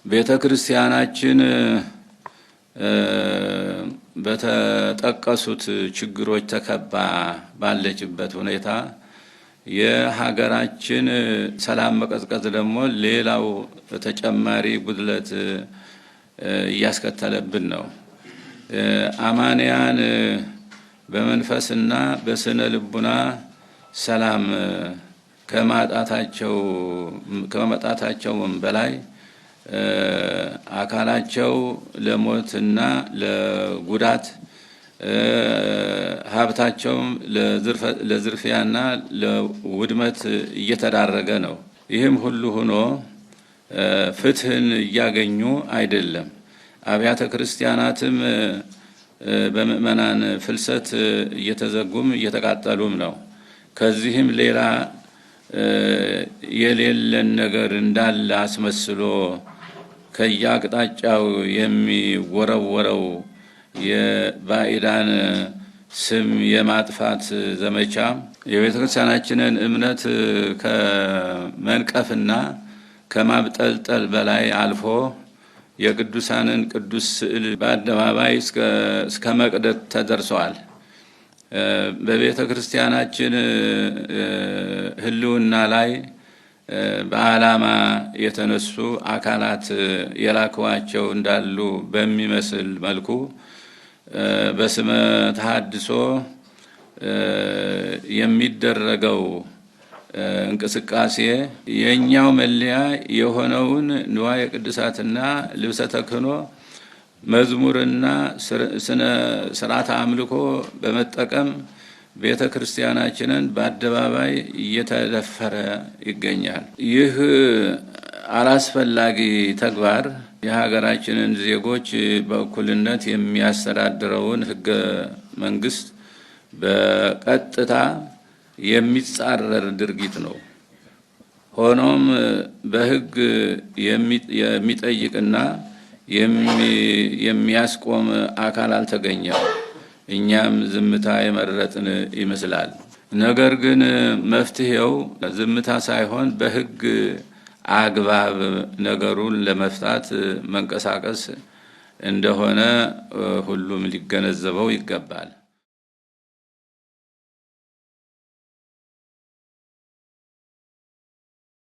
ቤተ ክርስቲያናችን በተጠቀሱት ችግሮች ተከባ ባለችበት ሁኔታ የሀገራችን ሰላም መቀዝቀዝ ደግሞ ሌላው ተጨማሪ ጉድለት እያስከተለብን ነው። አማንያን በመንፈስና በስነ ልቡና ሰላም ከማጣታቸውም በላይ አካላቸው ለሞትና ለጉዳት፣ ሀብታቸውም ለዝርፊያና ለውድመት እየተዳረገ ነው። ይህም ሁሉ ሆኖ ፍትህን እያገኙ አይደለም። አብያተ ክርስቲያናትም በምዕመናን ፍልሰት እየተዘጉም እየተቃጠሉም ነው። ከዚህም ሌላ የሌለን ነገር እንዳለ አስመስሎ ከየአቅጣጫው የሚወረወረው የባዕዳን ስም የማጥፋት ዘመቻ የቤተ ክርስቲያናችንን እምነት ከመንቀፍና ከማብጠልጠል በላይ አልፎ የቅዱሳንን ቅዱስ ስዕል በአደባባይ እስከ መቅደድ ተደርሰዋል። በቤተ ክርስቲያናችን ሕልውና ላይ በዓላማ የተነሱ አካላት የላከዋቸው እንዳሉ በሚመስል መልኩ በስመ ተሐድሶ የሚደረገው እንቅስቃሴ የእኛው መለያ የሆነውን ንዋየ ቅድሳትና ልብሰ ተክህኖ፣ መዝሙርና ስነ ስርዓተ አምልኮ በመጠቀም ቤተ ክርስቲያናችንን በአደባባይ እየተደፈረ ይገኛል። ይህ አላስፈላጊ ተግባር የሀገራችንን ዜጎች በእኩልነት የሚያስተዳድረውን ሕገ መንግስት በቀጥታ የሚጻረር ድርጊት ነው። ሆኖም በሕግ የሚጠይቅና የሚያስቆም አካል አልተገኘም። እኛም ዝምታ የመረጥን ይመስላል። ነገር ግን መፍትሄው ዝምታ ሳይሆን በሕግ አግባብ ነገሩን ለመፍታት መንቀሳቀስ እንደሆነ ሁሉም ሊገነዘበው ይገባል።